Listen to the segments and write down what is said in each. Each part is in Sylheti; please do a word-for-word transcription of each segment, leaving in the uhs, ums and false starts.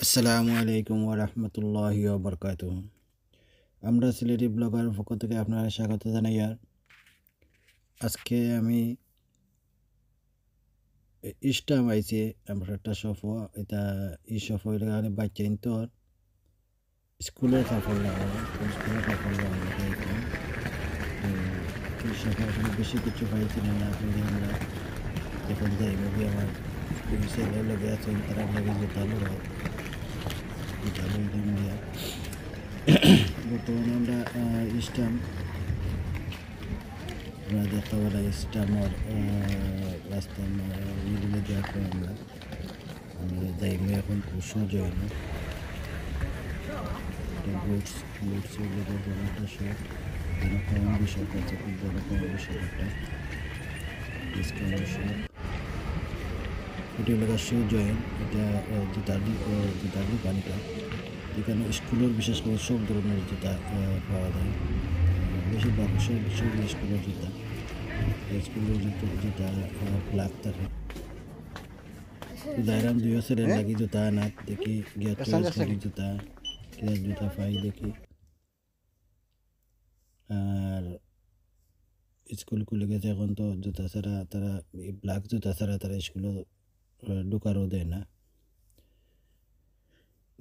আসসালামু আলাইকুম ওয়া রাহমাতুল্লাহি ওয়া বারাকাতুহু। আমরা সিলেটি ব্লগার পক্ষ থেকে আপনারা স্বাগত জানাই। আর আজকে আমি ইস্টাম আইছে, আমরা একটা শপ, এটা ই শপ হইলে বাচ্চা ইন্তর স্কুলের কাপড় লাগানো, স্কুলের কাপড় লাগানো এখানে। তো এই শপে আসলে বেশি কিছু পাইছি না, না পেলে আমরা এখন যাই ভাবি আমার দুই ছেলে লগে আছে, তারা লগে জুতা লড়াই, জুতা লড়াই দিয়ে বর্তমানে আমরা ইস্টাম, আপনারা দেখতে পারেন ইস্টামর রাস্তার মিডিলে দিয়ে আমরা আমরা যাইমু এখন কুশল জয়ন। এটা বুটস, বুটসের ভিতরে বড় একটা শপ, এখানে কম বিষয় আছে, খুব বড় কম বিষয় একটা ডিসকাউন্ট শপ। এটা হলো গা শু জয়েন, এটা আহ, জুতার দু- আহ, জুতার দোকান এটা। এখানে স্কুলের বিশেষ করে সব ধরনের জুতা আহ, পাওয়া যায়। বেশিরভাগ সব সব স্কুলের জুতা, স্কুলের জুতা জুতা ব্ল্যাক থাকে। তো যাইরাম দুইও ছেলের লাগি জুতা আনাত, দেখি গিয়া চয়েস করি জুতা, কিতা জুতা পাই দেখি। আর স্কুল খুলে গেছে, এখন তো জুতা ছাড়া তারা, এই ব্ল্যাক জুতা ছাড়া তারা স্কুলে আহ, ঢুকারও দেয় না।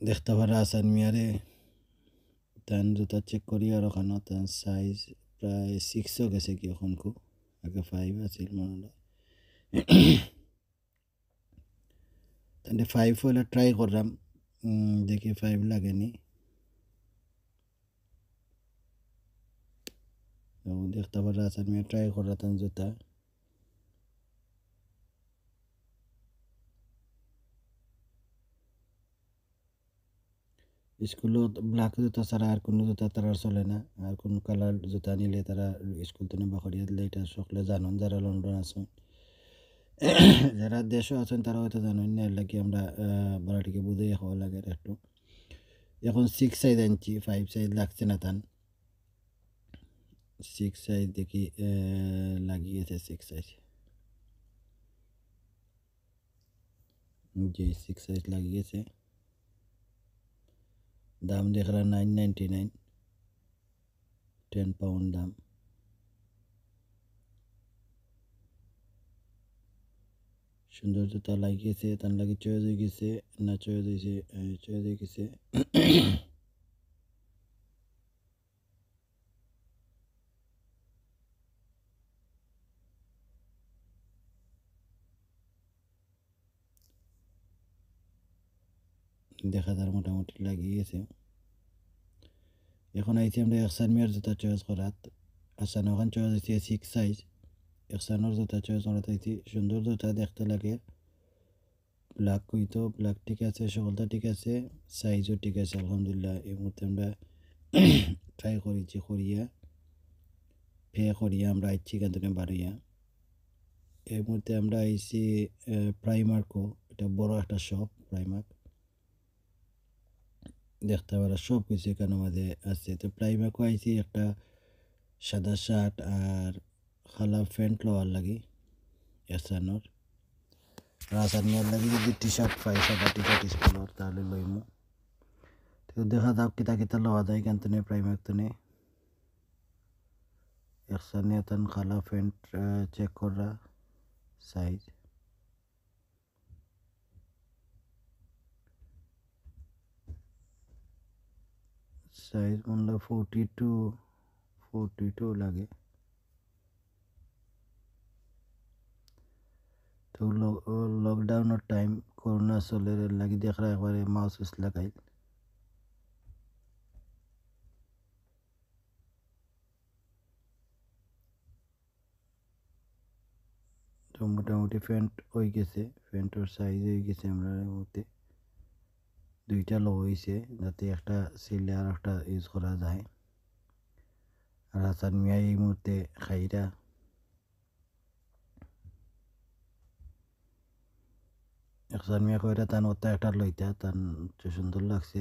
দেখতে পারা আসান মিয়ারে, তান জুতা চেক করি আর ওখানে তান সাইজ প্রায় সিক্সও গেছে কি এখন কু, আগে ফাইভ আছিল মনে হয়। তাহলে ফাইভ হইলে ট্রাই করলাম, উম, দেখি ফাইভ লাগেনি। তো দেখতে পারা আছে, আমি ট্রাই করা তান জুতা। স্কুলো ব্ল্যাক জুতা ছাড়া আর কোনো জুতা তারা চলে না, আর কোনো কালার জুতা নিলে তারা স্কুল তো নিবা করিয়া দিলে, এটা সকলে জানন যারা লন্ডন আছেন। যারা দেশও আছেন তারা হয়তো জানেন না, এর লাগি আমরা আহ, বাড়াটিকে বুঝাই খাওয়া লাগে আর একটু। এখন সিক্স সাইজ আনছি, ফাইভ সাইজ লাগছে না তান। সিক্স সাইজ দেখি আহ, লাগিয়েছে সিক্স সাইজ। জি, সিক্স সাইজ লাগিয়েছে। দাম দেখরা nine ninety nine, ten pound দাম। সুন্দর জুতা লাগিয়েছে, তার লাগি চয়েস হয়ে গেছে, না চয়েস হয়েছে, চয়েস হয়ে গেছে। দেখা যার মোটামুটি লাগিয়ে গেছে। এখন আইছি আমরা একসান মিয়ার জুতা চয়েস করাত। আচ্ছা, না, ওখান চয়েস হয়েছে সিক্স সাইজ। একসানোর জুতা চয়েস করাত আইছি। সুন্দর জুতা দেখতে লাগে। ব্ল্যাক কইতো, ব্ল্যাক ঠিক আছে, সকলটা ঠিক আছে, সাইজও ঠিক আছে, আলহামদুলিল্লাহ। এই মুহূর্তে আমরা ট্রাই করেছি করিয়া, পে করিয়া আমরা আইছি এখান থেকে বাড়িয়া। এই মুহূর্তে আমরা আইছি আহ, প্রাইমার্কও, এটা বড় একটা শপ প্রাইমার্ক। দেখতে পারা সব কিছু এখানে মাঝে আছে। তো প্রাইমার্কও আইছি একটা সাদা শার্ট আর কালা প্যান্ট লওয়ার লাগি এসানোর। আর আসানোর লাগি যদি টি শার্ট পাই, সাদা টি শার্ট স্কুলের, তাহলে লইমু। তো দেখা যাক কিতা কিতা লওয়া যায় এখান থেকে প্রাইমার্ক থেকে। একসানে এতান কালা প্যান্ট চেক করা সাইজ। সাইজ মনে হয় ফোরটি টু, ফোরটি টু লাগে। তো লকডাউনের টাইম, করোনা চলের লাগি দেখরা একবারে মাউস লাগাই। তো মোটামুটি প্যান্ট হয়ে গেছে, প্যান্টর সাইজ হয়ে গেছে। আমরা মধ্যে দুইটা লো হয়েছে, যাতে একটা সিলে আর একটা ইউজ করা যায়। আর হাসান মিয়া এই মুহূর্তে খাইরা। হাসান মিয়া কইরা তান ওটা একটা লইতা, তান যে সুন্দর লাগছে।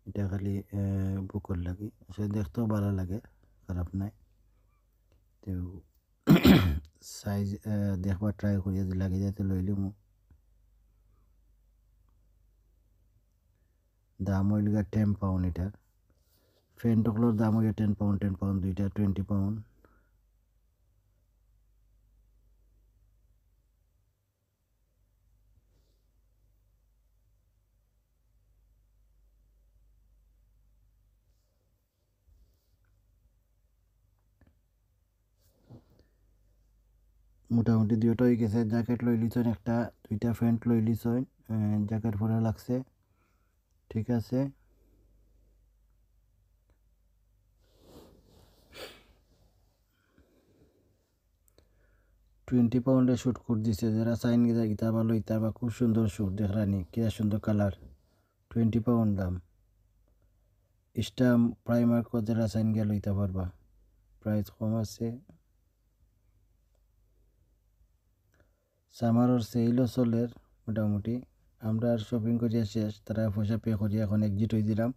এটা খালি আহ, বুকর লাগি। আসলে দেখতেও ভালো লাগে, খারাপ নাই। তো সাইজ দেখবার ট্রাই করি, যদি লাগে যায় তো লইলিমু। দাম অইল গিয়া টেন পাউন্ড ইটার। প্যান্ট অকলর দাম অইয়া টেন পাউন্ড, টেন পাউন্ড দুইটা, টোয়েন্টি পাউন্ড। মোটামুটি দুইটা অই গেছে। জ্যাকেট লইলিছইন একটা, দুইটা প্যান্ট লইলিছইন, আহ, জ্যাকেট পরা লাগছে, ঠিক আছে। টোয়েন্টি পাউন্ডে স্যুট কোট দিছে, যেরা চাইন গিয়া ইতা ভালা, ইতা বা খুব সুন্দর স্যুট দেখরানি, কিতা সুন্দর কালার, টোয়েন্টি পাউন্ড দাম। স্টাম্প প্রাইমার কো যেরা চাইন গিয়া লইতা পারবা, প্রাইস কম আছে। সামারর সেলও চলের মোটামুটি। আমরা আর শপিং করিয়া শেষ, তারা পয়সা পে করিয়া এখন এক্সিট অই দিলাম।